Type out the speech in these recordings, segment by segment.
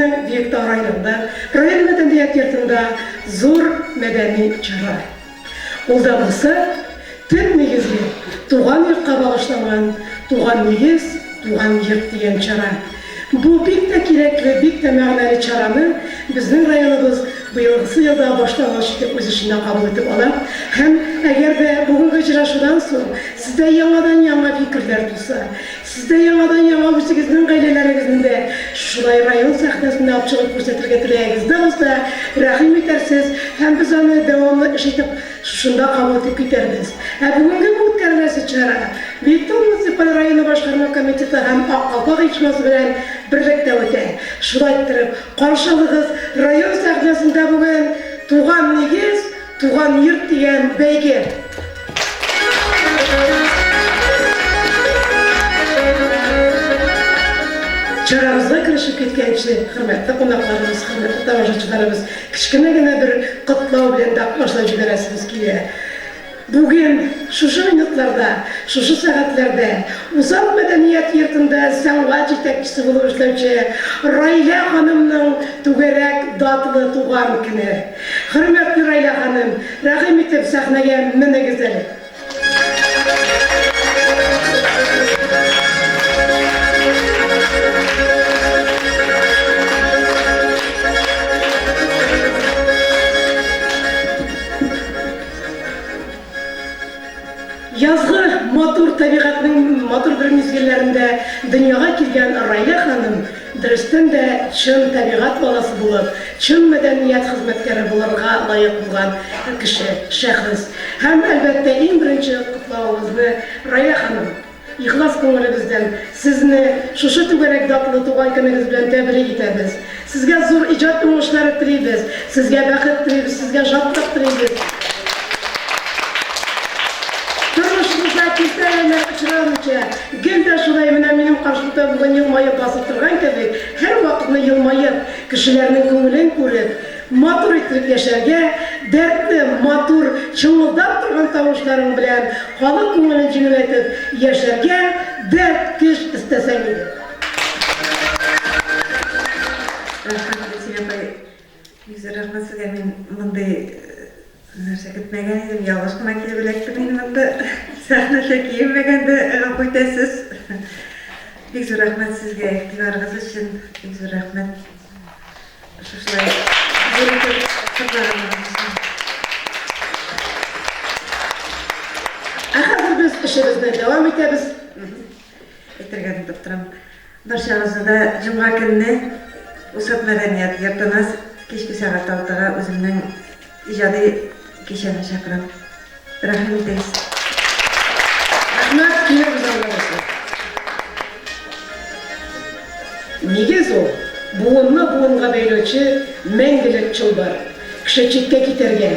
безнең Биектау районында, район мәдәният йортында зур мәдәни чара. Ул да булса, төп нигезгә, туган йортка багышланган Туган нигез, туган йорт дигән чара. Бу бик тә кирәкле, бик тә мәгънәле чараны безнең районыбыз быелгысы елда башлангыч итеп үз эченә кабул итеп ала һәм әгәр дә бүгенге очрашудан соң сездә яңадан-яңа фикерләр туса, сездә яңадан-яңа үзегезнең гаиләләрегезне дә шулай район сәхнәсендә алып чыгып күрсәтергә теләгегез дә булса, рәхим итәрсез һәм без аны дәвамлы эш итеп Шушында кабул итеп китәрбез. Ә бүгенге бу үткәреләсе чара Биектау муниципаль районы башкарма комитеты һәм Ак калфак оешмасы белән берлектә үтә. Шулай иттереп, каршы алыгыз, район сәхнәсендә бүген Туган нигез, туган йорт дигән бәйге. Чарабызга керешеп киткәнче, хөрмәтле кунакларыбыз, хөрмәтле тамашачыларыбыз, Кечкенә генә бер котлау белән дә башлап җибәрәсебез килә. Бүген, шушы минутларда, шушы сәгатьләрдә Усад мәдәният йортында сәнгать җитәкчесе булып эшләүче Райлә ханымның түгәрәк даталы туган көне. Хөрмәтле Райлә ханым, рәхим итеп сәхнәгә менегез әле. Язгы матур табигатьнең матур бер мизгелләрендә дөньяга килгән Райлә ханым Дөрестән дә, чын табигать баласы булып, чын мәдәният хезмәткәре булырга лаек булган кеше, шәхес. Һәм, әлбәттә, иң беренче котлавыбызны, Рая ханым, ихлас күңелебездән Сезне шушы түгәрәк датлы туган көнегез белән тәбрик итәбез. Сезгә зур иҗат уңышлары телибез, Сезгә бәхет телибез, Сезгә шатлык телибез. Тормышыгызда киртә-гамәл очрамыйча, гел дә шулай менә минем каршымда бүген елмаеп басып торган кебек, һәрвакытны елмаеп, кешеләрнең күңелен күреп, матур иттереп яшәргә, дәртле, матур, чыңылдап торган тавышларың белән халык күңелен җиңеләйтеп яшәргә дәрт, көч өстәсәң иде. Рәхмәт, Гөлсинә апай. Бик зур рәхмәт сезгә. Мин мондый нәрсә көтмәгән идем. Ялгыш кына килеп эләктем инде монда. Сәхнәчә киенмәгән дә, гафу итәсез. Бик зур рәхмәт сезгә игътибарыгыз өчен. Бик зур рәхмәт. Шушылай зур итеп котлаганыгыз өчен. Ә хәзер без эшебезне дәвам итәбез. Әйтергә онытып торам. Барчагызны да җомга көнне Усад мәдәният йортына кичке сәгать алтыга үземнең иҗади кичәмә чакырам. Рәхим итегез. Рәхмәт, килербез Алла боерса. Нигез ул, буынны буынга бәйләүче мәңгелек чылбыр. Кеше читкә китәргә,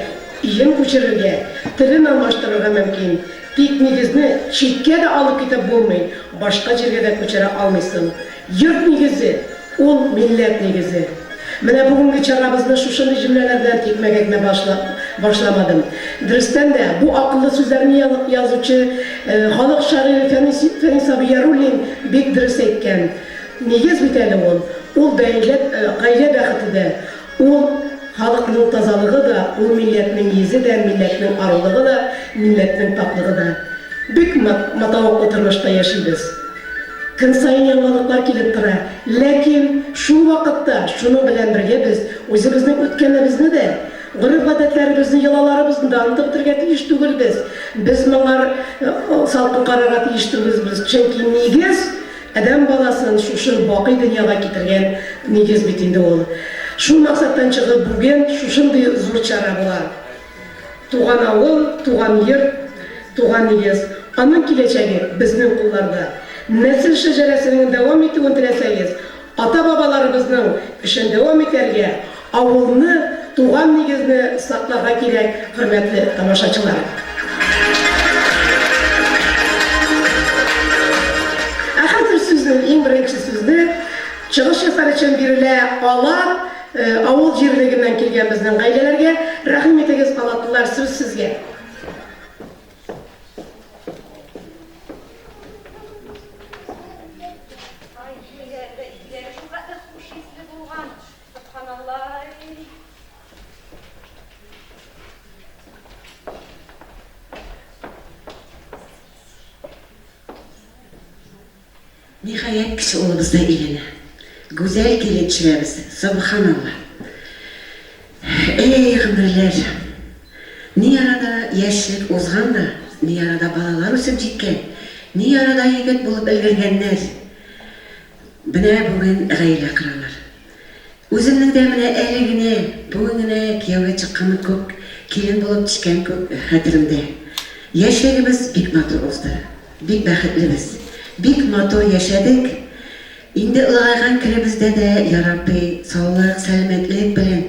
өен күчерергә, телен алмаштырырга мөмкин, Тик нигезне читкә дә алып китеп булмый, башка җиргә дә күчерә алмыйсың. Йорт нигезе, ул милләт нигезе. Менә бүгенге чарабызны шушындый җөмләләр белән тикмәгә генә башламадым. Дөрестән дә, бу акыллы сүзләрне язучы халык шагыйре Фәнис Фәнис абый Яруллин бик дөрес әйткән. Нигез бит әле ул, ул гаилә бәхете дә, Ул, халыкның тазалыгы да, ул милләтнең йөзе дә, милләтнең арулыгы да, милләтнең пакьлыгы да. Бик матавыклы тормышта яшибез. Көн саен яңалыклар килеп тора. Ләкин шул вакытта, шуның белән бергә без үзебезнең үткәнебезне дә, гореф-гадәтләребезне, йолаларыбызны да онытып бетерергә тиеш түгелбез. Без моңар салкын карарга тиеш түгелбез, чөнки нигез, Адәм баласын шушы бакый дөньяга китергән нигез бит инде ул. Шул максаттан чыгып, бүген шушындый зур чара була. Туган авыл, туган йорт, туган нигез, аның киләчәге безнең кулларда. Нәсел шәҗәрәсенең дәвам итүен теләсәгез, ата-бабаларыбызның эшен дәвам итәргә, Авылны, туган нигезне сакларга кирәк, хөрмәтле тамашачылар. Ә хәзер сүзнең иң беренче сүзне чыгыш ясар өчен бирелә Алат авыл җирлегеннән килгән безнең гаиләләргә. Рәхим итегез, алатлылар, сүз сезгә. Ай, җиләге, җиләге шулкадәр хуш исле булган. Ниһаять, кече улыбыз да өйләнә. Гүзәл килен төшерәбез, сөбханалла. Әй, гомерләр! Ни арада яшьлек узган да, ни арада балалар үсеп җиткән, ни арада егет булып өлгергәннәр. Менә бүген гаилә коралар. Үземнең дә менә әле генә, бүген генә кияүгә чыкканым күк, килен булып төшкән күк хәтеремдә. Яшьлегебез бик матур узды. Бик бәхетлебез. Бик матур яшәдек. Инде олыгайган көнебездә дә, Ярабби, саулык, сәламәтлек белән,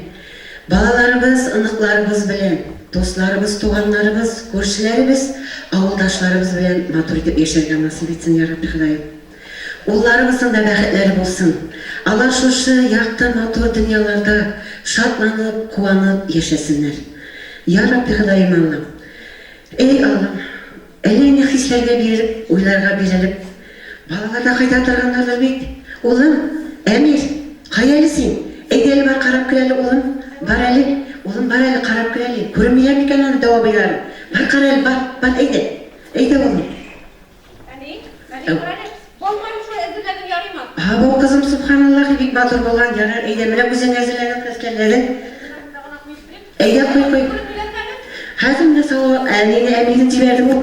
балаларыбыз, оныкларыбыз белән, дусларыбыз, туганнарыбыз, күршеләребез, авылдашларыбыз белән матур итеп яшәргә насыйп итсен, Ярабби Ходаем. Улларыбызның да бәхетләре булсын. Алар шушы якты, матур дөньяларда шатланып, куанып яшәсеннәр. Ярабби Ходаем Аллам. Эй Аллам, әллә инде хисләргә бирелеп, уйларга бирелеп, балалар да кайта торганнардыр бит. Улым, Әмир, кая әле син? Әйдә әле бар карап кер әле, улым, бар әле. Улым, бар әле, карап кер әле. Күренмиләр микән аны дәү абыйларың? Бар кара әле, бар, бар, әйдә. Әйдә, улым. Әни, әни, карале, балларын шулай әзерләдең, ярыймы? Һа, бу кызым, сөбханаллаһи, бик матур булган, ярар, әйдә, менә үзең әзерләдең, хәстәрләдең. Әйдә, куй, куй. Хәзер менә салып, әнине, әмирне җибәрдем ул.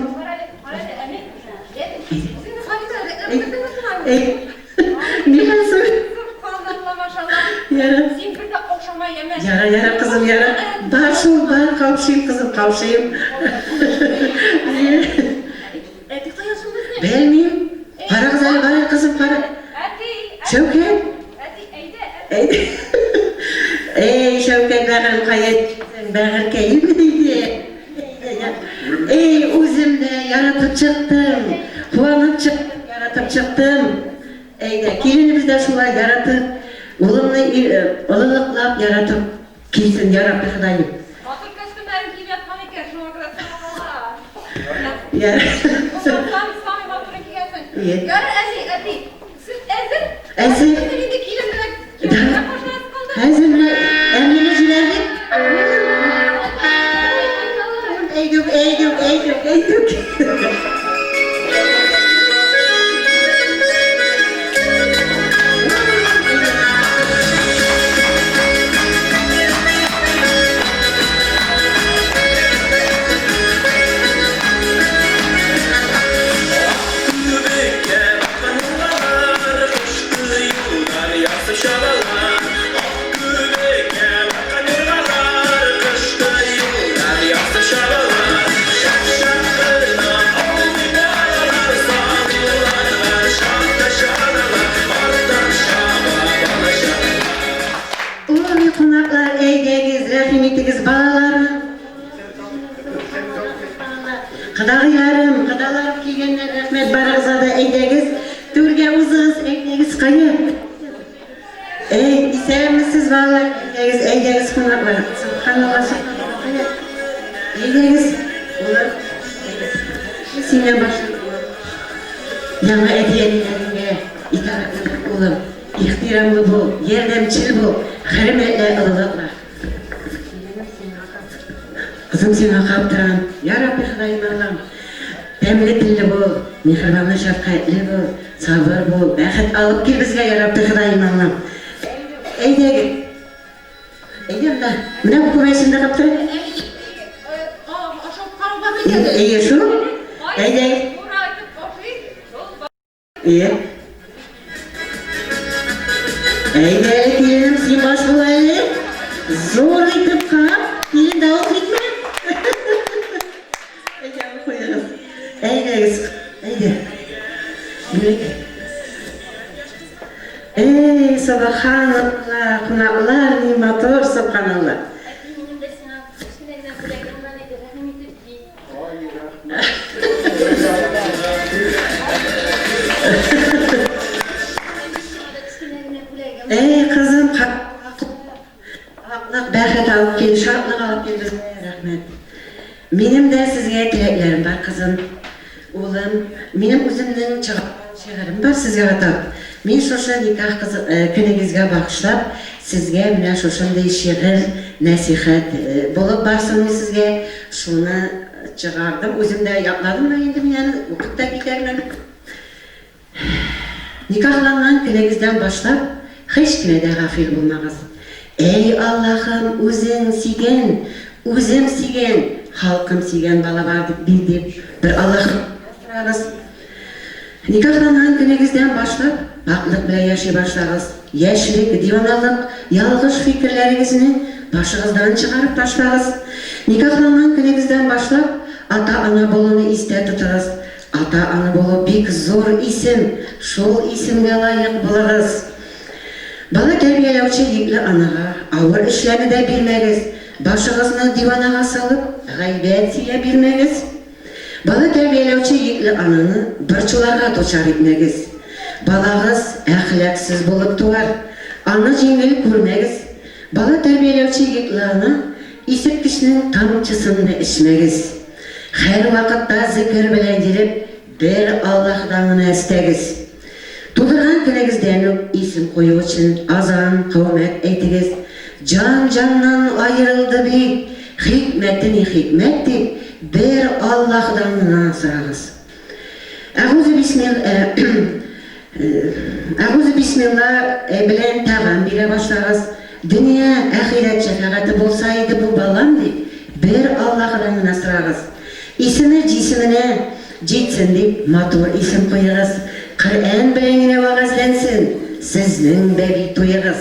Нихәл соң? Ярар. Син бер дә каушама, яме. Ярар, ярар, кызым, ярар. Бар шул, бар, каушыйм, кызым, каушыйм. Әти кая соң безнең? Белмим. Карагыз әле, бар әле, кызым, кара. Әти! Шәүкәт! Әти, әйдә, әти. Әйдә. Эй, Шәүкәт, бәгырем, кая киттең, бәгырькәем, әйдә. Әйдә, Эй, үзем дә яратып чыктым. Куанып чыктым, яратып чыктым. Әйдә, киленебез дә шулай яратып, улымны олылыклап яратып Килсен, я Рабби Ходаем. Матур костюмнарын киеп яткан икән, шуңа күрә сорап Я. Самый самый матурын кигәнсең. Ярар, әни, әти, сез әзер? Әзер. Безнең инде килен белән кияүгә кушыласы калды. Хәзер менә әнине җибәрдек. Әйдүк, әйдүк, әйдүк, әйдүк. Ой, кунаклар, әйдәгез, рәхим итегез, балаларым. Кодагыйларым, кодаларым килгәннәр, рәхмәт барыгызга да, әйдәгез, түргә узыгыз, әйдәгез, кая? Әй, исәнмесез, балалар, әйдәгез, әйдәгез, кунаклар. Сөбханалла, сөбханалла, кая? Әйдәгез, улым, әйдә. Синнән башлыйм, улым. Яңа әти-әниләреңә итагатьле бул, улым. Ихтирамлы бул, ярдәмчел бул, хөрмәтлә, олылыкла. Кызым, сиңа каптырам. Я Рабби, Ходаем, Аллам. Тәмле телле бул, миһербанлы, шәфкатьле бул, сабыр бул, бәхет алып кил безгә, я Рабби, Ходаем, Аллам. Әйдәгез. Әйдә монда. Менә бу күбәсен дә каптыр. Әйе, шул. Әйдәгез. Ие. Әйдә әле, киленем, син баш бул әле. Зур итеп кап, килен дә ул китмә. Әйдә, куегыз. Әйдәгез, әйдә. Бүлек. Эй, субханалла, кунаклар ни матур, субханалла. Әти, минем дә сиңа кечкенә генә бүләгем бар иде, рәхим итеп ки. Әй, кызым, аклык, бәхет алып кил, шатлык алып кил безгә, рәхмәт. Минем дә сезгә теләкләрем бар, кызым. Улым, минем үземнең чыгарган шигырем бар сезгә атап. Мин шушы никах көнегезгә багышлап, сезгә менә шушындый шигырь, нәсыйхәт булып барсын ул сезгә. Шуны чыгардым, үзем дә ятладым да инде мин аны, укып та китәрмен. Никахланган көнегездән башлап, һич кенә дә гафил булмагыз. Әй Аллаһым, үзең сөйгән, үзем сөйгән, халкым сөйгән бала бар дип бир дип, бер Аллаһыгыздан сорагыз. Никахланган көнегездән башлап, пакьлык белән яши башлагыз. Яшьлек, диваналык, ялгыш фикерләрегезне башыгыздан чыгарып ташлагыз. Никахланган көнегездән башлап, ата-ана булуны истә тотыгыз. Ата-ана булу бик зур исем, шул исемгә лаек булыгыз. Бала тәрбияләүче йөкле анага авыр эшләрне дә бирмәгез, башыгызны диванага салып, гайбәт сөйләп йөрмәгез. Бала тәрбияләүче йөкле ананы борчуларга дучар итмәгез. Балагыз әхлаксыз булып туар, аны җиңел күрмәгез. Бала тәрбияләүче йөкле ана исерткечнең тамчысын да эчмәгез. Һәрвакытта зекер белән йөреп, бер Аллаһыдан гына эстәгез. Тудырган көнегездән үк исем кую өчен азан, каумәт әйтегез. Җан җаннан аерылды бит, хикмәте ни хикмәт дип, бер Аллаһыдан гына сорагыз. Әгузе бисмил Әгузе бисмилла белән тәгам бирә башлагыз. Дөнья, әхирәт шәфәгате булса иде бу балам дип, бер Аллаһыдан гына сорагыз. Исеме җисеменә җитсен дип, матур исем куегыз. Коръән белән генә вәгазьләнсен сезнең бәби туегыз.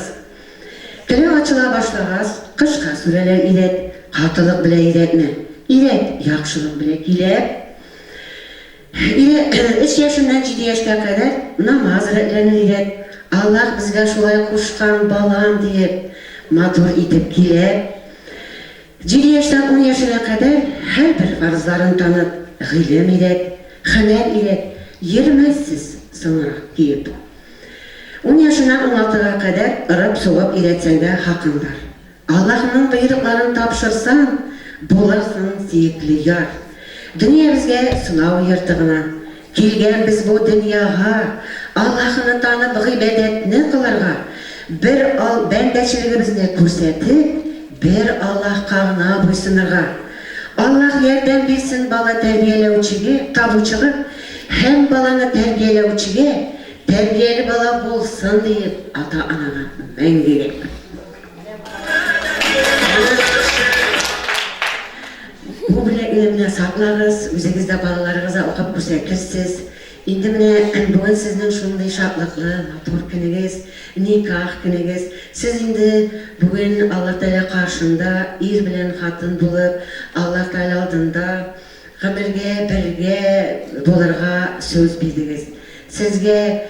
Теле ачыла башлагач, кышка сүрәләр өйрәт, катылык белә өйрәтмә, өйрәт, яхшылык белә көйләп. Өч яшеннән җиде яшькә кадәр намаз рәтләрен өйрәт. Аллаһ безгә шулай кушкан, балам, диеп, матур итеп көйләп. Җиде яшьтән ун яшенә кадәр һәрбер фарызларын таныт, гыйлем өйрәт, һөнәр өйрәт, йөрмәссез соңрак диеп. Ун яшеннән уналтыга кадәр ырып-сугып өйрәтсәң дә хакың бар. Аллаһының боерыкларын тапшырсаң, булырсың сөекле яр. Дөнья безгә сынау йорты гына. Килгәнбез бу дөньяга Аллаһыны танып гыйбадәтне кылырга, бер Ал бәндәчелегебезне күрсәтеп, бер Аллаһка гына буйсынырга. Аллаһ ярдәм бирсен бала тәрбияләүчегә, табучыга һәм баланы тәрбияләүчегә, тәрбияле бала булсын диеп ата-анага мәңгегә. Бу бүләкне менә саклагыз, үзегез дә балаларыгызга укып күрсәтерсез. Инде менә бүген сезнең шундый шатлыклы, матур көнегез, никах көнегез. Сез инде бүген Аллаһ Тәгалә каршында ир белән хатын булып, Аллаһ Тәгалә алдында гомергә бергә булырга сүз бирдегез. Сезгә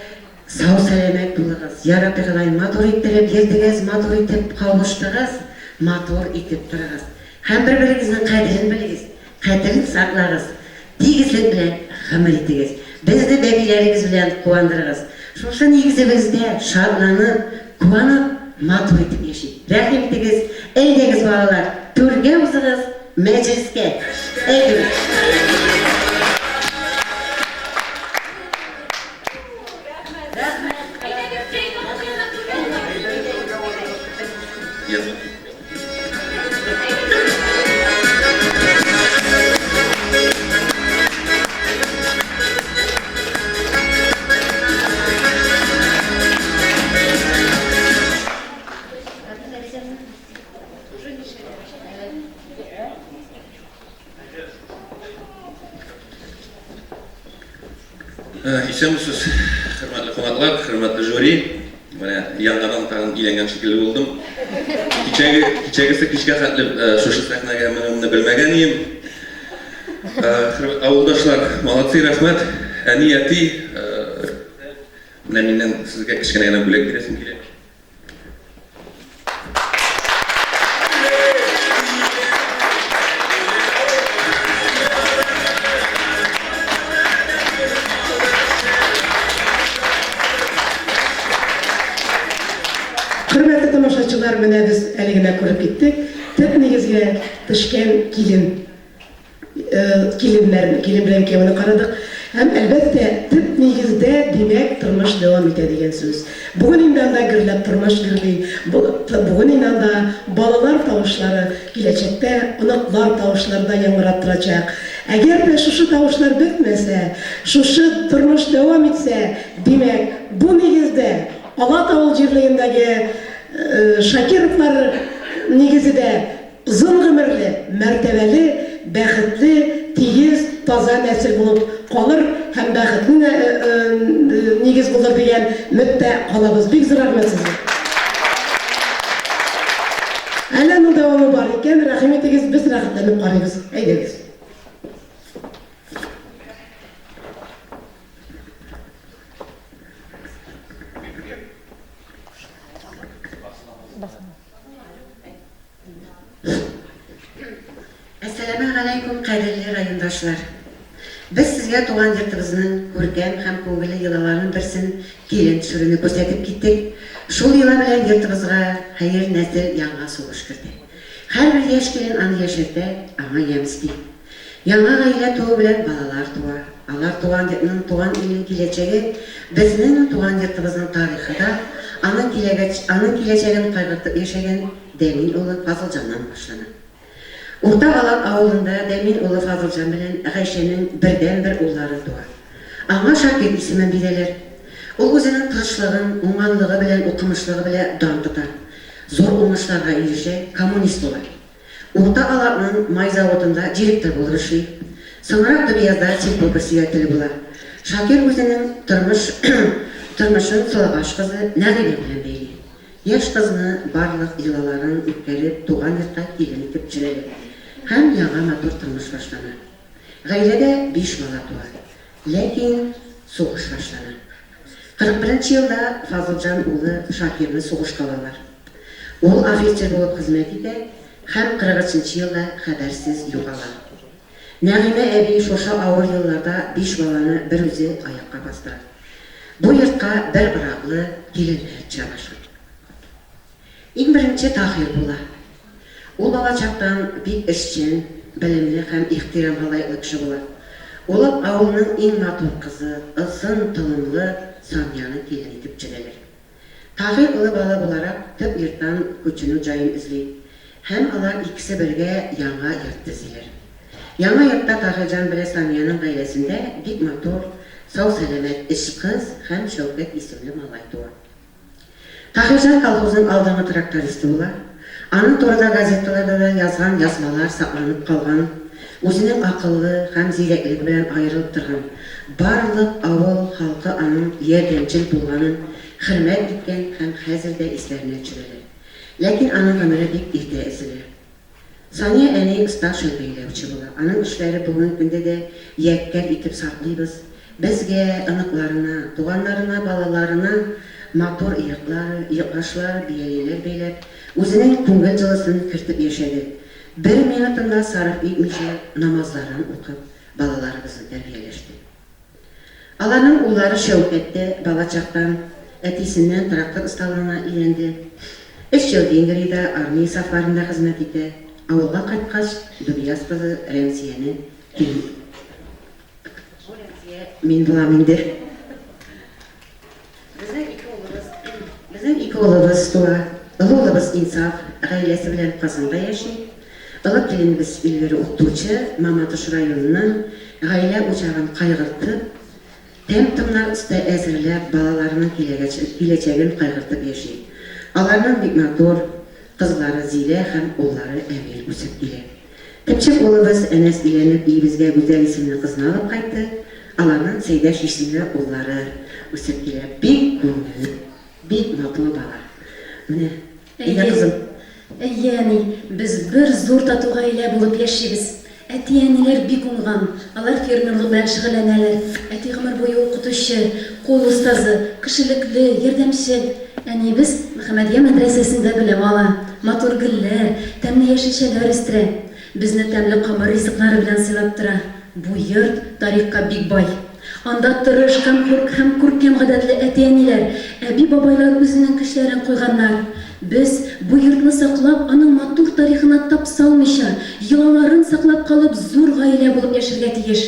Сау-сәламәт булыгыз, я Рабби Ходаем, матур иттереп йөрдегез, матур итеп кавыштыгыз, матур итеп торыгыз. Һәм бер-берегезнең кадерен белегез, хәтерен саклагыз, тигезлек белән гомер итегез. Безне бәбиләрегез белән куандырыгыз. Шушы нигезебездә шатланып, куанып, матур итеп яшик. Рәхим итегез, әйдәгез, балалар, түргә узыгыз, мәҗлескә. Әйдәгез. Исәнмесез, хөрмәтле кунаклар, хөрмәтле жюри. Менә яңадан тагын өйләнгән шикелле булдым. Кичәге, кичәгесе кичкә хәтле шушы сәхнәгә менүемне белмәгән идем. Авылдашлар, молодцы, рәхмәт. Әни, әти, менә миннән сезгә кечкенә генә бүләк бирәсем килә. Хөрмәтле тамашачылар, менә без әле генә күреп киттек, төп нигезгә төшкән килен. Киленнәрне, килен белән кияүне карадык. Һәм, әлбәттә, төп нигездә, димәк, тормыш дәвам итә дигән сүз. Бүген инде анда гөрләп тормыш гөрли, бүген инде анда балалар тавышлары, киләчәктә оныклар тавышлары да яңгырап торачак. Әгәр дә шушы тавышлар бетмәсә, шушы тормыш дәвам итсә, димәк, бу нигездә Алат авыл җирлегендәге Шакировлар нигезе дә озын гомерле, мәртәбәле, бәхетле, тигез, таза нәсел булып калыр һәм бәхетле нигез булыр дигән өметтә калабыз. Бик зур рәхмәт сезгә. Әле аның дәвамы бар икән, рәхим итегез, без рәхәтләнеп карыйбыз. Әйдәгез. Әссәламә галәйкүм, кадерле райондашлар! Без сезгә туган йортыбызның күркәм һәм күңелле йолаларының берсен, килен төшерүне күрсәтеп киттек. Шул йола белән йортыбызга хәер, нәсел, яңа сулыш керде. Һәрбер яшь килен аны яшәртә, аңа ямь өсти. Яңа гаилә туу белән балалар туа. Алар туган йортның, туган илнең киләчәге, безнең туган йортыбызның тарихы да, аның киләгәч, аның киләчәген кайгыртып яшәгән Дәмин улы Фазылҗаннан башлана. Урта Алан авылында Дәмин улы Фазылҗан белән Гайшәнең бердәнбер уллары туа. Аңа Шакир исемен бирәләр. Ул үзенең тырышлыгын, уңганлыгы белән укымышлыгы белә дан тота. Зур уңышларга ирешә, коммунист була. Урта Аланның май заводында директор булып эшли. Соңрак Дөбъязда сельпо председателе була. Шакир үзенең тормыш тормышын Салабаш кызы Нәгыймә белән бәйли. Яшь кызны барлык йолаларын үткәреп туган йортка килен итеп төшерәләр. Һәм яңа матур тормыш башлана. Гаиләдә биш бала туа. Ләкин сугыш башлана. 41 нче елда Фазылҗан улы Шакирны сугышка алалар. Ул офицер булып хезмәт итә һәм 43 нче елда хәбәрсез югала. Нәгыймә әби шушы авыр елларда биш баланы берүзе аякка бастыра. Бу йортка бер бораклы киленнәр төшә башлый. Иң беренче Таһир була. Ул балачактан бик эшчән, белемле һәм ихтирамга лаеклы кеше була. Улып авылның иң матур кызы, озын толымлы Санияне килен итеп төшерәләр. Таһир олы бала буларак төп йорттан күченү җаен эзли һәм алар икесе бергә яңа йорт төзиләр. Яңа йортта Таһирҗан белә Саниянең гаиләсендә бик матур, сау-сәламәт өч кыз һәм Шәүкәт исемле малай туа. Таһирҗан колхозның алдынгы трактористы була. Аның турыда газеталарда да язган язмалар сакланып калган. Үзенең акыллы һәм зирәклеге белән аерылып торган. Барлык авыл халкы аның ярдәмчел булганын хөрмәт иткән һәм хәзер дә исләренә төшерәләр. Ләкин аның гомере бик иртә өзелә. Сания әни оста шәл бәйләүче була. Аның эшләре бүгенге көндә дә ядкәр итеп саклыйбыз. Безгә, оныкларына, туганнарына, балаларына матур оеклар, оекбашлар, бияләйләр бәйләп, үзенең күңел җылысын кертеп яшәде. Бер минутын да сарыф итмичә намазларын укып, балаларыбызны тәрбияләште. Аларның уллары Шәүкәт тә балачактан әтисеннән трактор осталыгына өйрәнде. Өч ел Венгриядә армия сафларында хезмәт итә. Авылга кайткач, Дөбъяз кызы Рәмзияне килен итә. Бу Рәмзия мин булам инде. Безнең ике улыбыз, безнең ике улыбыз туа. Олы улыбыз Инсаф гаиләсе белән Казанда яши. Олы киленебез Эльвира укытучы, Мамадыш районыннан, гаилә учагын кайгыртып, тәм-томнар өстә әзерләп, балаларының киләчәген кайгыртып яши. Аларның бик матур кызлары Зилә һәм уллары Әмир үсеп килә. Төпчек улыбыз Әнәс өйләнеп, өебезгә Гүзәл исемле кызны алып кайтты. Аларның Сәйдәш исемле уллары үсеп килә. Бик күңелле, бик матур бала. Менә, әйдә, Әйе, кызым. әйе, әни, без бер зур тату гаилә булып яшибез. Әти-әниләр бик уңган, алар фермерлык белән шөгыльләнәләр. Әти гомер буе укытучы, кул остазы, кешелекле, ярдәмчел. Әниебез Мөхәммәдия мәдрәсәсендә белем ала, матур гөлләр, тәмле яшелчәләр үстерә. Безне тәмле камыр ризыклары белән сыйлап тора. Бу йорт тарихка бик бай. Анда тырыш һәм һәм күркәм гадәтле әти-әниләр, әби-бабайлар үзенең көчләрен куйганнар. Без, бу йортны саклап, аның матур тарихына тап салмыйча, йолаларын саклап калып, зур гаилә булып яшәргә тиеш.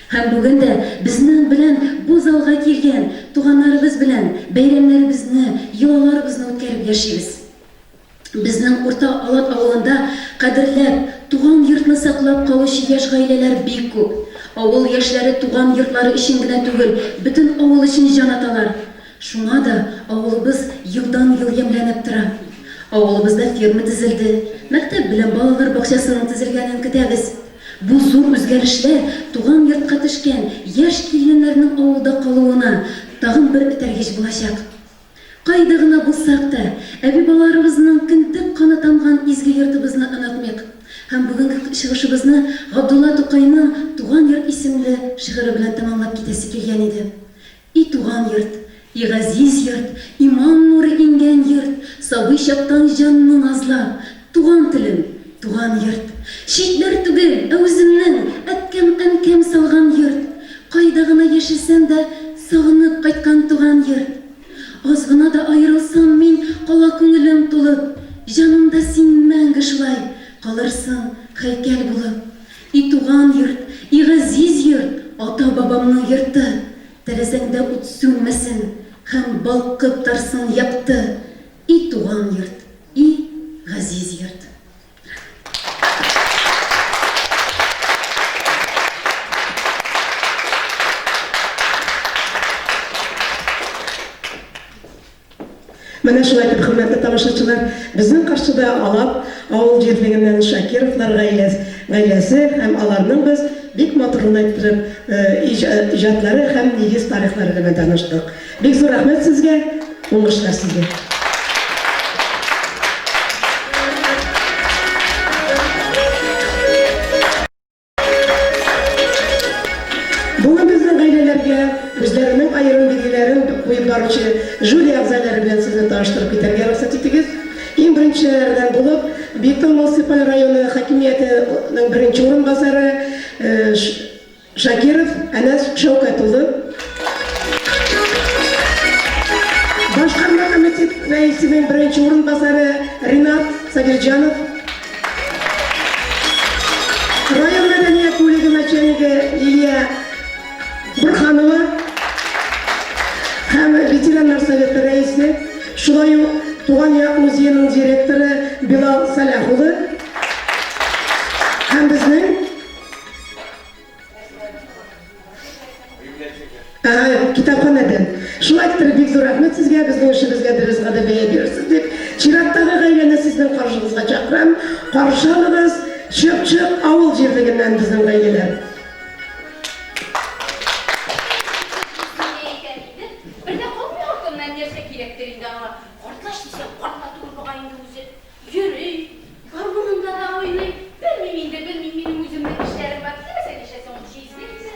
Һәм бүген дә безнең белән бу залга килгән туганнарыбыз белән бәйрәмнәребезне, йолаларыбызны үткәреп яшибез. Безнең Урта Алат авылында кадерләп, туган йортны саклап калучы яшь гаиләләр бик күп. Авыл яшьләре туган йортлары өчен генә түгел, бөтен авыл өчен җан аталар. Шуңа да авылыбыз елдан-ел ямьләнеп тора. Авылыбызда ферма төзелде, мәктәп белән балалар бакчасының төзелгәнен көтәбез. Бу зур үзгәрешләр туган йортка төшкән яшь киленнәрнең авылда калуына тагын бер этәргеч булачак. Кайда гына булсак та, әби-баларыбызның кендек каны тамган изге йортыбызны онытмыйк. Һәм бүгенге чыгышыбызны Габдулла Тукайның Туган йорт исемле шигыре белән тәмамлап китәсе килгән иде. И туган йорт, и газиз йорт, иман нуры иңгән йорт, сабый чактан җанны назлап, туган телем, туган йорт. Читләр түгел, ә үземнең әткәм-әнкәм салган йорт. Кайда гына яшәсәм дә, сагынып кайткан туган йорт. Аз гына да аерылсам мин, кала күңелем тулып, Җанымда син мәңге шулай калырсың һәйкәл булып. И туган йорт, и газиз йорт, ата-бабамның йорты, Тәрәзәңдә ут сүнмәсен һәм балкып торсын якты, И туган йорт, и газиз йорт. Менә шулай итеп, хөрмәтле тамашачылар, безнең каршыда Алап авыл җирлегеннән Шакировлар гаиләсе һәм аларның без бик матур гына иттереп иҗатлары һәм нигез тарихлары белән таныштык. Бик зур рәхмәт сезгә, уңышлар сезгә! Бүген безнең гаиләләргә үзләренең аерым билгеләрен куеп баручы жюри әгъзалары белән сезне таныштырып китәргә рөхсәт итегез. Иң беренчеләрдән булып, Биектау муниципаль районы хакимиятенең беренче урынбасары Шакиров Әнәс Шәүкәт улы, Башкарма комитет рәисенең беренче урынбасары Ринат Сабирҗанов, Район мәдәният бүлеге начальнигы Лилия Бурханова һәм ветераннар советы рәисе, шулай ук Туган як музееның директоры Билал Сәлах улы һәм безнең Китапханәдән. Шулай иттереп, бик зур рәхмәт сезгә, безнең эшебезгә дөрес гади бәя бирерсез дип, чираттагы гаиләне сезнең каршыгызга чакырам. Каршы алыгыз, Чыпчык авыл җирлегеннән безнең гаиләләр. Бер дә калмый артыннан нәрсә кирәктер инде аңа. Картлач дисәң, карт та түгел бугай инде үзе. Йөри, гармунында да уйный. Белмим инде, белмим, минем үземнең эшләрем бар. Теләсә нишләсен ул җизни инде.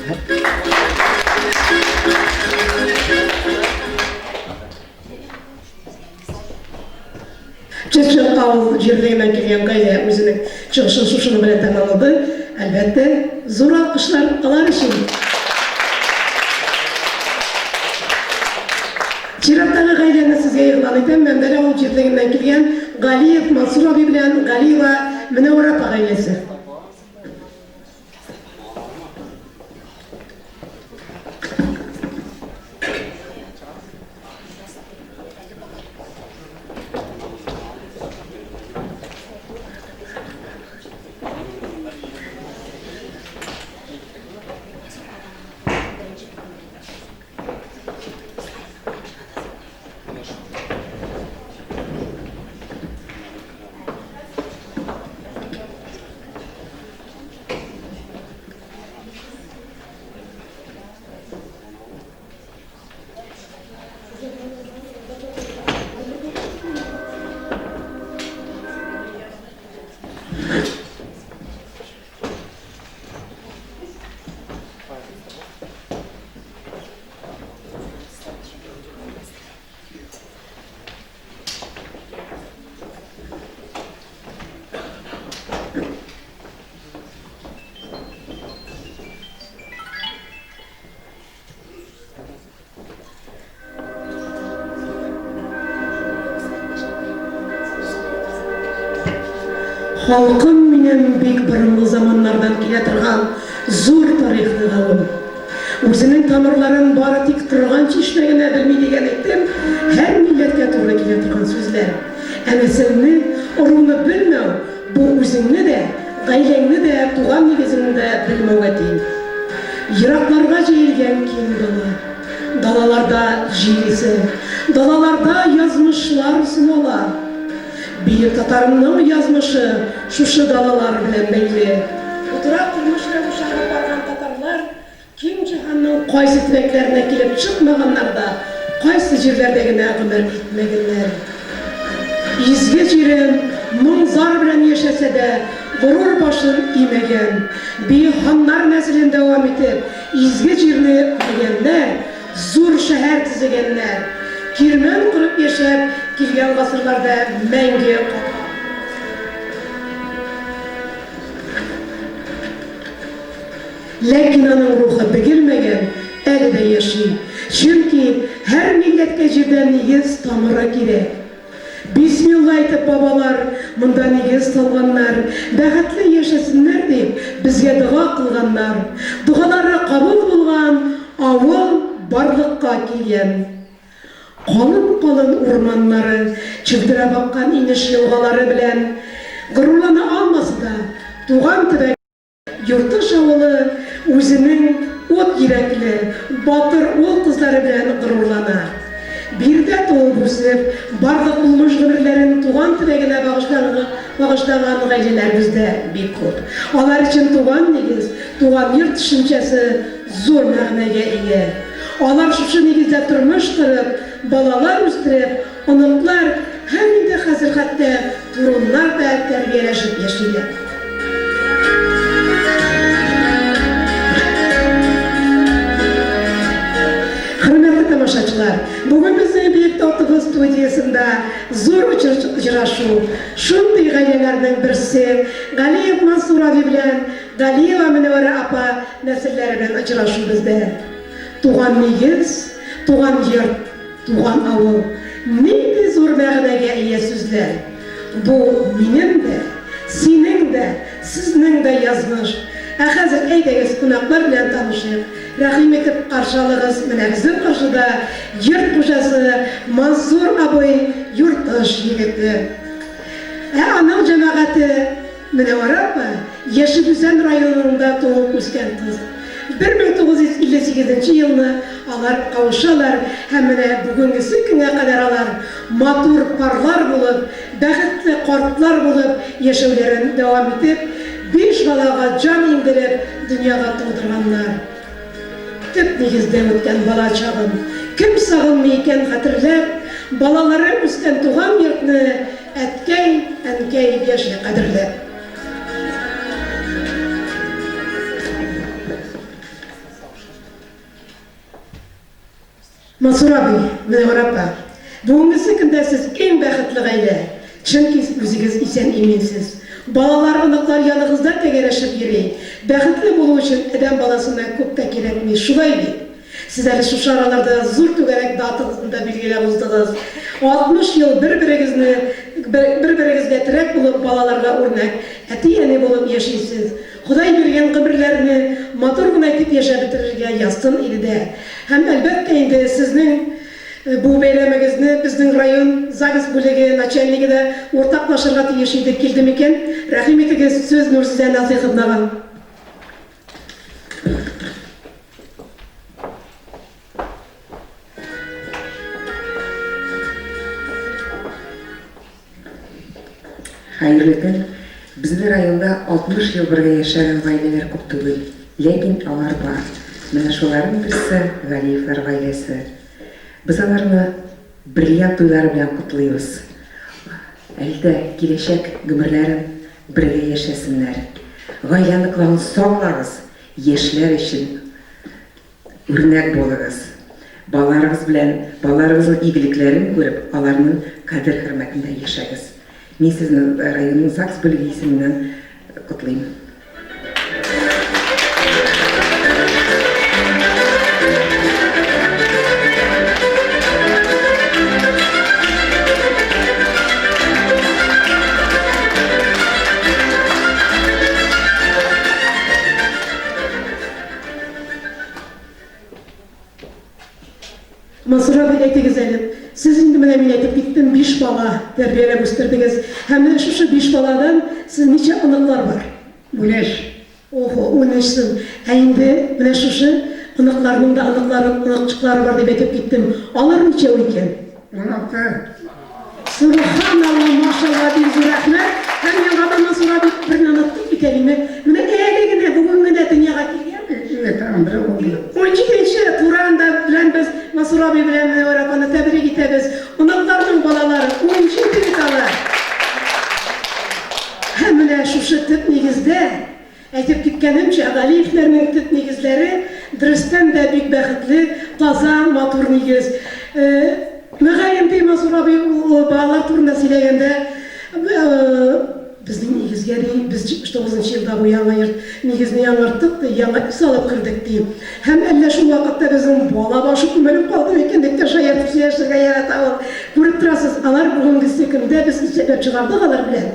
Чырчык авыл җирлегеннән килгән гаилә үзенең чыгышын шушының белән тәмамлады. Әлбәттә, зур алкышлар алар өчен. Чираттагы гаиләне сезгә игълан итәм, Мәмдәл авыл җирлегеннән килгән Галиев Мансур абый белән Галиева Мөнәвәрә апа гаиләсе. Халкым минем бик борынгы заманнардан килә торган зур тарихлы авыл. Үзенең тамырларын бары тик торган чишмә генә белми дигән әйтем һәр милләткә туры килә торган сүзләр. Ә нәселне, ыруны белмәү, бу үзеңне дә, гаиләңне дә, туган нигезеңне дә белмәүгә тиң. Еракларга җәелгән киң дала. Далаларда җил исә, далаларда язмышлар сынала. Бөек татарымның язмышы шушы далалар белән бәйле. Утрак тормыш рәвеше алып барган татарлар киң җиһанның кайсы төбәкләренә килеп чыкмаганнар да, кайсы җирләрдә генә гомер итмәгәннәр. Изге җирем моң-зар белән яшәсә дә, горур башын имәгән. Бөек ханнар нәселен дәвам итеп, Изге җирне күргәннәр, зур шәһәр төзегәннәр, кирмән корып яшәп килгән гасырларда мәңге калган. Ләкин аның рухы бөгелмәгән, әле дә яши. Чөнки һәр милләткә җирдә нигез тамыры кирәк. Бисмилла әйтеп бабалар монда нигез салганнар, бәхетле яшәсеннәр дип безгә дога кылганнар. Догалары кабул булган, авыл барлыкка килгән. Калын-калын урманнары, челтерәп аккан инеш-елгалары белән горурлана алмаса да, туган төбәге, Юртыш авылы үзенең ут йөрәкле, батыр ул-кызлары белән горурлана. Биредә туып-үсеп, барлык булмыш гомерләрен туган төбәгенә багышлаган гаиләләр бездә бик күп. Алар өчен туган нигез, туган йорт төшенчәсе зур мәгънәгә ия. Алар шушы нигездә тормыш корып, балалар үстереп, Оныклар һәм инде хәзер хәтта туруннар да тәрбияләшеп яшиләр. Хөрмәтле тамашачылар, бүген безнең Биектау ТВ студиясендә зур очрашу. Шундый гаиләләрнең берсе, Галиев Мансур абый белән Галиева Мөнәвәрә апа нәселләре белән очрашу бездә. Туган нигез, туган йорт, Туган авыл, нинди зур мәгънәгә ия сүзләр! Бу минем дә, синең дә, сезнең дә язмыш. Ә хәзер әйдәгез кунаклар белән танышыйк. Рәхим итеп каршы алыгыз, менә безнең каршыда йорт хуҗасы Мансур абый, Юртыш егете. Ә аның җәмәгате. Мөнәвәрә апа, Яшел Үзән районында туып үскән кыз. 1958 нче елны алар кавышалар һәм менә бүгенгесе көнгә кадәр алар матур парлар булып, бәхетле картлар булып яшәүләрен дәвам итеп, биш балага җан иңдереп дөньяга тудырганнар. Төп нигездә үткән бала чагын кем сагынмый икән хәтерләп, балалары үскән туган йортны Әткәй, әнкәй яши кадерләп. Мансур абый, Мөнәвәрә апа, бүгенгесе көндә сез иң бәхетле гаилә, чөнки үзегез исән-иминсез. Балалар, оныклар яныгызда тәгәрәшеп йөри. Бәхетле булу өчен адәм баласына күп тә кирәкми, шулай бит? Сез әле шушы араларда зур түгәрәк датагызны да билгеләп уздыгыз. 60 ел бер-берегезне, бер-берегезгә терәк булып, балаларга үрнәк әти-әни булып яшисез. Ходай биргән гомерләрне матур гына итеп яшәп бетерергә язсын иде дә. Һәм, әлбәттә инде, сезнең бу бәйрәмегезне безнең район загс бүлеге начальнигы да уртаклашырга тиеш иде. Килде микән? Рәхим итегез, сүз Нурзидә Назыйховнага. Хәерле көн! Безнең районда 60 ел бергә яшәгән гаиләләр күп түгел, ләкин алар бар. Менә шуларның берсе, Галиевлар гаиләсе. Без аларны бриллиант туйлары белән котлыйбыз. Әле дә киләчәк гомерләрен бергә яшәсеннәр. Гаилә ныклыгын саклагыз, яшьләр өчен Үрнәк булыгыз. Балаларыгыз белән, балаларыгызның игелекләрен күреп, аларның кадер-хөрмәтендә яшәгез. Мин сезне районның ЗАГС бүлеге исеменнән котлыйм. Мансур абый, әйтегез әле, сез инде менә мин әйтеп киттем, биш бала тәрбияләп үстердегез. Һәм менә шушы биш баладан сез ничә оныклар бар? 13. Охо, 13 сын. Ә инде менә шушы оныкларның да оныклары, оныкчыклары бар дип әйтеп киттем. Алар ничәү икән? 16. Сөбханалла, машалла, бик зур рәхмәт. Һәм яңадан Мансур абый берне оныттым бит әле мин. Менә әле генә, бүген генә дөньяга килгән. Әйе, тагын берәү булды. Унҗиденче Туранда белән без Мансур абый белән Мөнәвәрә апаны тәбрик итәбез. Оныкларның балалары, 17 бит алар. Һәм менә шушы төп нигездә Әйтеп киткәнемчә, Галиевләрнең төп нигезләре, дөрестән дә, бик бәхетле, таза, матур нигез. Мөгаен, ди Мансур абый, ул балалар турында сөйләгәндә, безнең нигезгә, ди, без 79 нчы елда бу яңа йорт нигезне яңарттык, ди, яңа өй салып кердек, ди. Һәм әллә шул вакытта безнең бала башы күмелеп калды микән, дип тә шаяртып сөйләшергә ярата ул. Күреп торасыз, алар бүгенгесе көндә, без исәпләп чыгардык алар белән,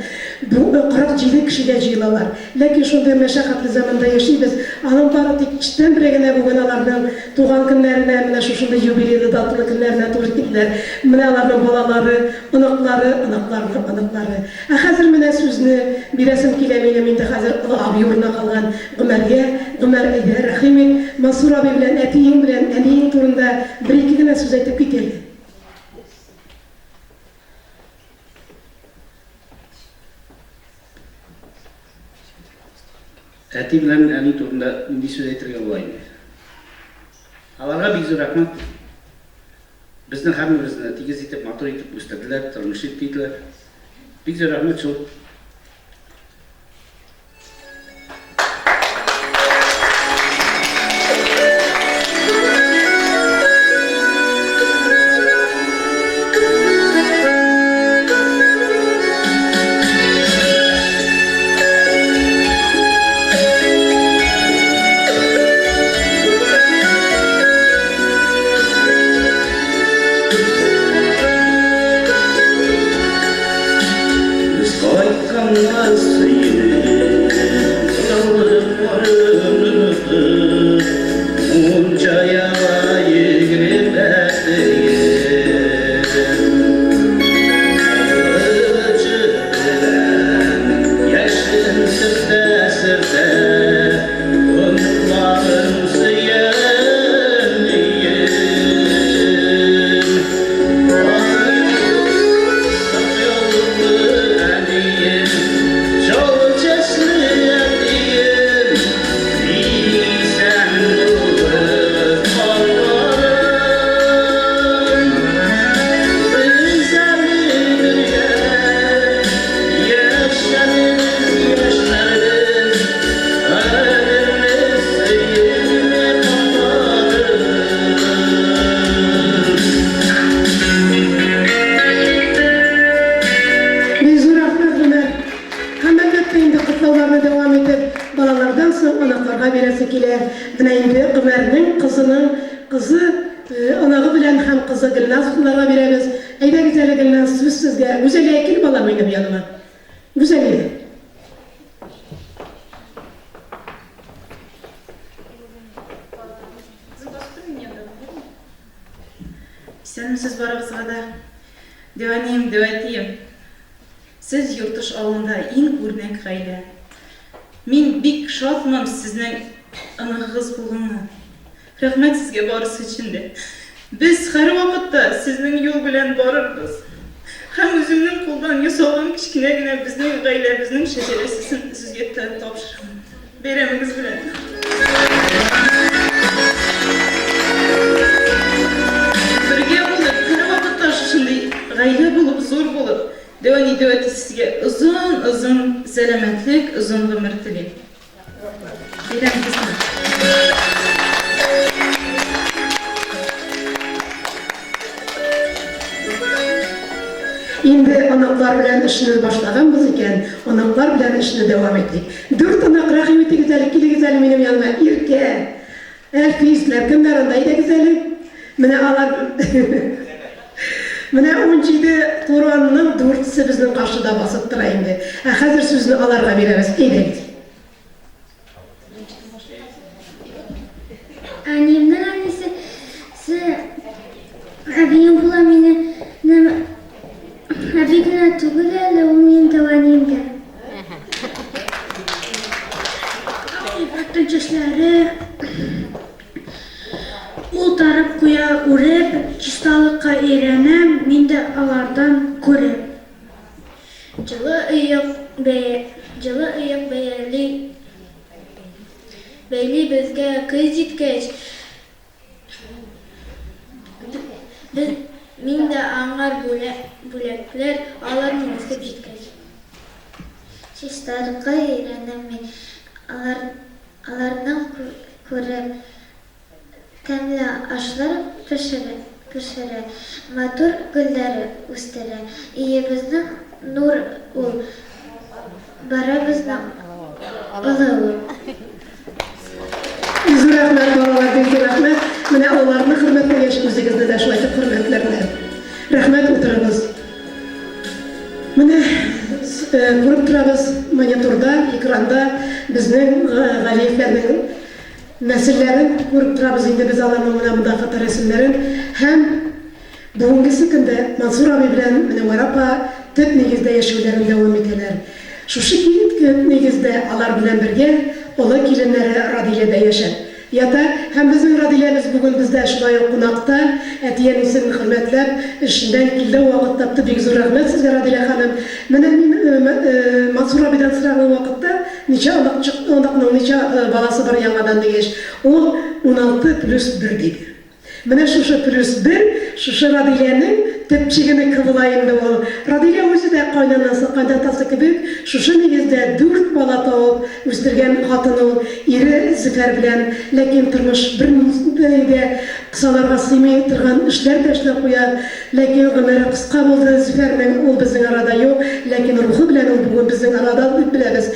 бу 47 кешегә җыелалар. Ләкин шундый мәшәкатьле заманда яшибез, аның бары тик өчтән бере генә бүген аларның туган көннәренә, менә шушындый юбилейлы датлы көннәренә туры килделәр. Менә аларның балалары, оныклары, оныкларының оныклары. Ә хәзер менә сүзне бирәсем килә минем инде хәзер олы абый урынына калган Гомәргә. Гомәр, әйдә, рәхим ит, Мансур абый белән әтиең белән әниең турында бер-ике генә сүз әйтеп кит әле. Әти белән әни турында нинди сүз әйтергә була инде? Аларга бик зур рәхмәт. Безнең һәммәбезне тигез итеп, матур итеп үстерделәр, тормыш иттеләр. Бик зур рәхмәт шул. Без кайттык. Менә инде Гомәрнең кызының кызы, оныгы белән һәм кызы Гөлназ кулларга бирәбез. Әйдәгез әле, Гөлназ, сүз сезгә. Гүзәлия, кил, балам, минем яныма. Гүзәлия. Исәнмесез барыгызга да. Дәү әнием, дәү әтием. Сез Юртыш авылында иң үрнәк гаилә. Мин бик шатмын сезнең оныгыгыз булганга. Рәхмәт сезгә барысы өчен дә. Без һәрвакытта сезнең юл белән барырбыз. Һәм үземнең кулдан ясалган кечкенә генә безнең гаиләбезнең шәҗәрәсесен сезгә тапшырам. Бәйрәмегез белән! Бергә булып, һәрвакытта шушындый гаилә булып, зур булып, дәү әни, дәү әти сезгә озын-озын сәламәтлек, озын гомер телим. Бәйрәмегез белән! Инде оныклар белән эшне башлаганбыз икән, оныклар белән эшне дәвам итик. Дүрт онык, рәхим итегез әле, килегез әле минем яныма, Иркә, Әлфисләр, кемнәр анда, әйдәгез әле. Менә алар, менә 17 туранның дүртесе безнең каршыда басып тора инде. Ә хәзер сүзне аларга бирәбез, әйдәгез. Әниемнең әнисе се әбием була минем әби генә түгел әле, ул минем дәү әнием дә. Ибрәттән чәчләре ул тарап куя үреп, чисталыкка өйрәнәм, мин дә алардан күреп. Җылы оек җылы оек бәяли бәйли безгә көз җиткәч, без мин дә аңар бүләкләр алырмын үсеп җиткәч. Чисталыкка өйрәнәм мин, алар аларның күреп. Тәмле ашлар пешерә, матур гөлләр үстерә. Өебезнең нур ул, барыбызның олы ул. Зур рәхмәт, балалар, бик зур рәхмәт. Менә аларны хөрмәтләгәч, үзегезне дә шулай итеп хөрмәтләрләр. Рәхмәт, утырыгыз. Менә күреп торабыз, мониторда, экранда безнең Галиевләрнең Нәселләрен күреп торабыз инде без аларның менә монда фоторәсемнәрен һәм бүгенгесе көндә Мансур абый белән Мөнәвәрә апа төп нигездә яшәүләрен дәвам итәләр. Шушы төп нигездә алар белән бергә олы киленнәре Радилә дә яшәп ята һәм безнең Радиләбез бүген бездә шулай ук кунакта, әти-әнисен хөрмәтләп, эшеннән килде, вакыт тапты, бик зур рәхмәт сезгә, Радилә ханым. Менә мин Мансур абыйдан сораган вакытта, Ничә онык чыкты, оныкның ничә баласы бар яңадан дигәч, ул 16 плюс бер диде. Менә шушы плюс бер, шушы Радиләнең төпчегенеке була инде ул. Радилә үзе дә кайнанасы, кайнатасы кебек шушы нигездә дүрт бала табып үстергән хатын ул, ире Зөфәр белән. Ләкин тормыш бернинди дә кысаларга сыймый торган эшләр дә эшләп куя. Ләкин гомере кыска булды Зөфәрнең, ул безнең арада юк, ләкин рухы белән ул бүген безнең арада дип беләбез.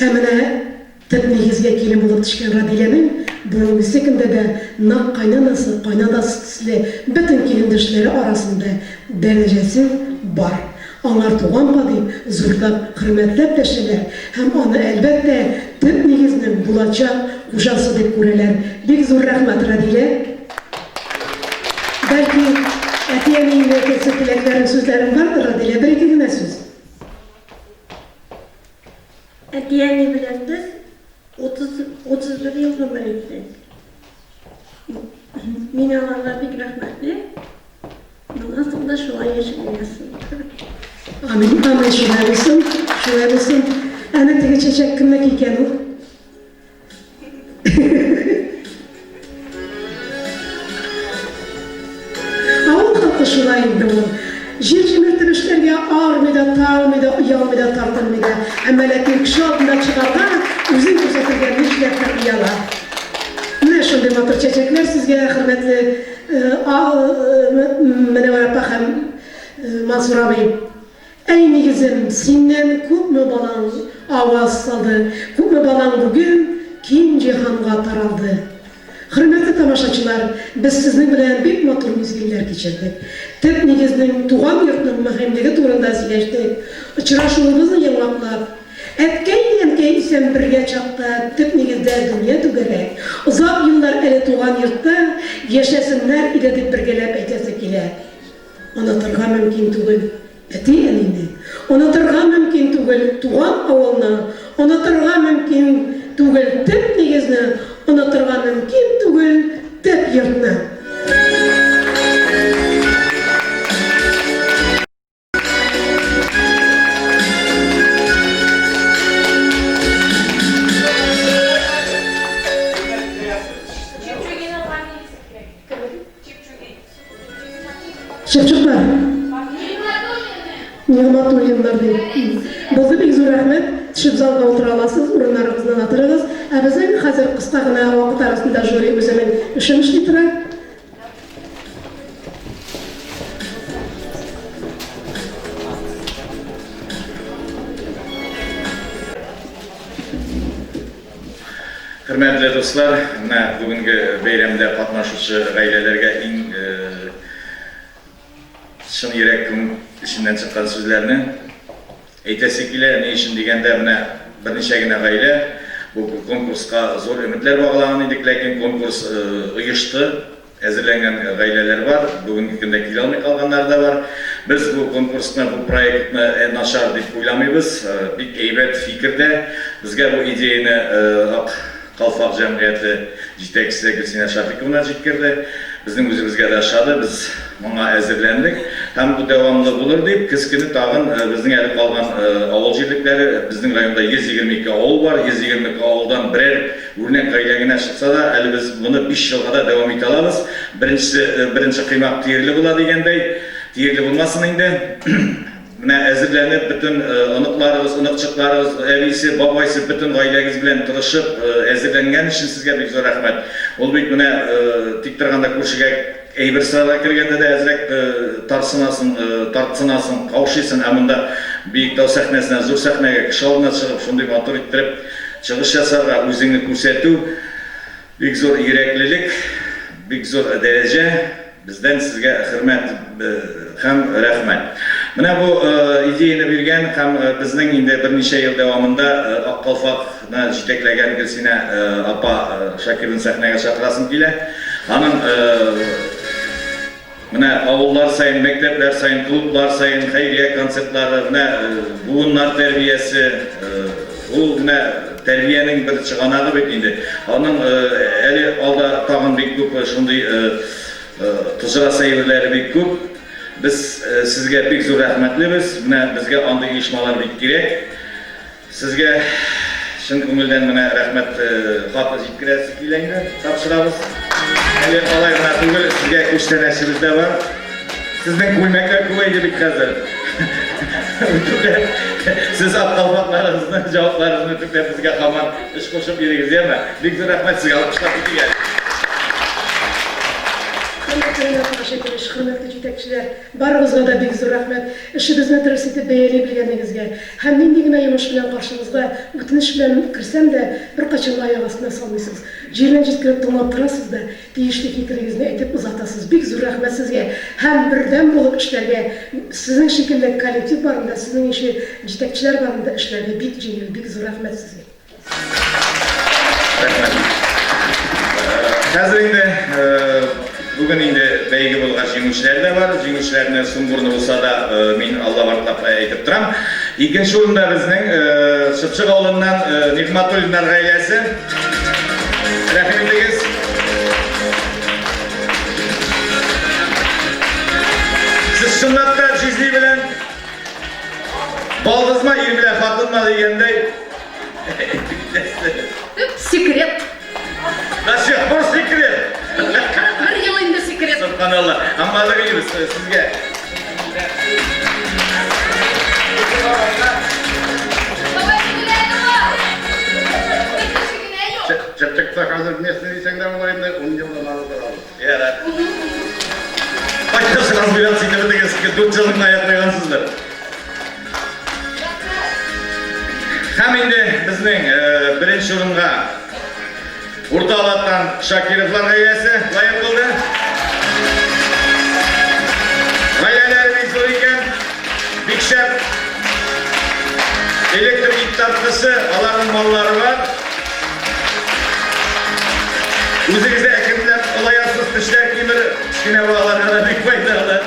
Ә менә төп нигезгә килен булып төшкән Радиләнең бүгенгесе көндә дә нәкъ кайнанасы, кайнатасы төсле бөтен килендәшләре арасында дәрәҗәсе бар. Аңар туган па дип зурлап, хөрмәтләп дәшәләр һәм аны, әлбәттә, төп нигезнең булачак хуҗасы дип күрәләр. Бик зур рәхмәт, Радилә! Бәлки, әти-әниеңә әйтәсе теләкләрең, сүзләрең бардыр, Радилә, бер-ике генә сүз. Әти-әни белән без 30, 31 ел гомер иттек. Мин аларга бик рәхмәтле. Моннан соң да шулай яшәргә язсын. Амин, амин, шулай булсын, шулай булсын. Әнә теге чәчәк кемнеке икән ул? Авыл халкы шулай инде ул. Җир җимертеп эшләргә армый да, талмый да, оялмый да, тартынмый да. Әмма ләкин кеше алдында чыгарга, үзен күрсәтергә нишләптер ояла. Менә шундый матур чәчәкләр сезгә, хөрмәтле Мөнәвәрә апа һәм Мансур абый. Әй, нигезем, синнән күпме балаң аваз салды, күпме балаң бүген киң җиһанга таралды. Хөрмәтле тамашачылар, без сезнең белән бик матур мизгелләр кичердек. Төп нигезнең, туган йортның мөһимлеге турында сөйләштек. Очрашуыбызны йомгаклап, әткәй-әнкәй исән бергә чакта төп нигездә дөнья түгәрәк, озак еллар әле туган йортта яшәсеннәр иде дип бергәләп әйтәсе килә. Онытырга мөмкин түгел әти-әнине, онытырга мөмкин түгел туган авылны, онытырга мөмкин түгел төп нигезне, онытырга мөмкин түгел төп йортны. Чыпчыклар. Нигъмәтуллиннар ди. Булды, бик зур рәхмәт. Төшеп залга утыра аласыз, урыннарыгызны натырыгыз. Ә безнең хәзер кыска гына вакыт арасында жюри үзенең эшен эшли тора. Хөрмәтле дуслар, менә бүгенге бәйрәмдә катнашучы гаиләләргә иң чын йөрәк күңел эченнән чыккан сүзләрне әйтәсе килә. Ни өчен дигәндә, менә берничә генә гаилә бу конкурска зур өметләр баглаган идек, ләкин конкурс оешты. Әзерләнгән гаиләләр бар, бүгенге көндә килә алмый калганнары да бар. Без бу конкурсны, бу проектны начар дип уйламыйбыз, бик әйбәт фикердә. Безгә бу идеяне Ак калфак җәмгыяте җитәкчесе Гөлсинә Шафиковна җиткерде. Безнең үзебезгә дә ошады, без моңа әзерләндек. Һәм бу дәвамлы булыр дип, көз көне тагын безнең әле калган авыл җирлекләре, безнең районда 122 авыл бар, 122 авылдан берәр Үрнәк гаилә генә чыкса да, әле без моны биш елга да дәвам итә алабыз. Беренчесе, беренче коймак тиерле була дигәндәй, тиерле булмасын инде. Менә әзерләнеп, бөтен оныкларыгыз, оныкчыкларыгыз, әбисе, бабайсы, бөтен гаиләгез белән тырышып әзерләнгән өчен сезгә бик зур рәхмәт. Ул бит менә тик торганда күршегә әйбер сорарга кергәндә дә әзрәк тарсынасың, тартсынасың, каушыйсың, ә монда Биектау сәхнәсенә, зур сәхнәгә, кеше алдына чыгып, шундый матур иттереп чыгыш ясарга, үзеңне күрсәтү, бик зур йөрәклелек, бик зур дәрәҗә. Бездән сезгә хөрмәт һәм рәхмәт. Менә бу идеяне биргән һәм безнең инде берничә ел дәвамында Ак калфак ны җитәкләгән Гөлсинә апа Шакированы сәхнәгә чакырасым килә. Аның Менә авыллар саен, мәктәпләр саен, клублар саен хәйрия концертлары, менә буыннар тәрбиясе, ул менә тәрбиянең бер чыганагы бит инде. Аның әле алда тагын бик күп шундый тоҗрасы әйберләре бик күп. Без сезгә бик зур рәхмәтлебез. Менә безгә андый оешмалар бик кирәк. Сезгә чын күңелдән менә рәхмәт хаты җиткерәсе килә инде, тапшырабыз. Әле алай гына түгел, сезгә күчтәнәчебез дә бар. Сезнең күлмәкләр күбәйде бит хәзер. Үтүкләп, сез ак калфакларыгызны, җавапларыгызны үтүкләп безгә һаман эш кушып йөрегез, яме? Бик зур рәхмәт сезгә, алкышлап китик әле. Хөрмәтле Ринат Рәшитович, хөрмәтле җитәкчеләр, барыгызга да бик зур рәхмәт. Эшебезне дөрес итеп бәяли белгәнегезгә. Һәм нинди генә йомыш белән каршыгызга үтенеч белән керсәм дә, беркайчан да аяк астына салмыйсыз. Җиренә җиткереп тыңлап торасыз да, тиешле фикерегезне әйтеп озатасыз. Бик зур рәхмәт сезгә! Һәм бердәм булып эшләргә, сезнең шикелле коллектив барында, сезнең ише җитәкчеләр барында эшләргә бик җиңел. Бик зур рәхмәт сезгә! Рәхмәт. Хәзер инде бүген инде бәйге булгач җиңүчеләр дә бар. Җиңүчеләрне сумбурны булса да мин аллап артлап әйтеп торам. Икенче урында безнең Чыпчык авылыннан Нигъмәтуллиннар гаиләсе. Рәхим итегез. Сез чынлап та җизни белән балдызма, ир белән хатынма дигәндәй. Төп секрет. До сих пор секрет. 41 ел инде секрет. Субханалла. Аммалык илибез сезгә. Чыпчыкта хәзер местный дисәң дә була инде, 10 елдан ары торабыз. Ярар. Кайда разбираться итеп бетегез, 4 елны аяк куйгансыздыр. Һәм инде безнең беренче урынга Урта Алаттан Шакировлар гаиләсе лаек булды. Гаиләләре бик зур икән, бик шәп. Электр ит тарткысы, аларның маллары бар. Үзегез дә әкренләп олаясыз, тешләр кимер, кечкенә балаларга да бик файдалы.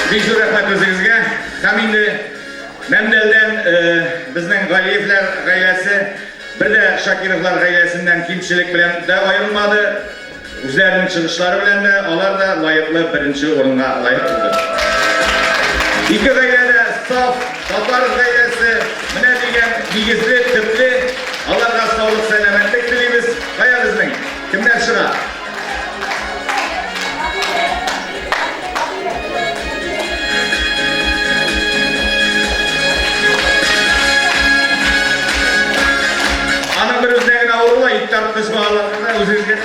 Бик зур рәхмәт үзегезгә. Һәм инде Мәмдәлдән безнең Галиевләр гаиләсе бер дә Шакировлар гаиләсеннән кимчелек белән дә аерылмады. Үзләренең чыгышлары белән дә алар да лаеклы беренче урынга лаек булды. Ике гаилә дә саф татар гаиләсе, менә дигән нигезле, төпле. Аларга саулык, сәламәтлек телибез. Кая безнең? Кемнәр чыга? Аның бер үзенә генә авыру ит тарткыч балаларга үзегезгә.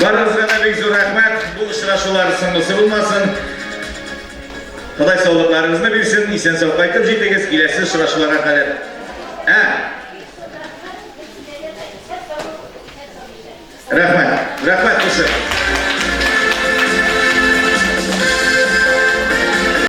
Барыгызга да бик зур рәхмәт. Бу очрашулар соңгысы булмасын. Ходай саулыкларыгызны бирсен, исән-сау кайтып җитегез, киләсе очрашуларга кадәр. Ә? Рәхмәт. Рәхмәт, дуслар.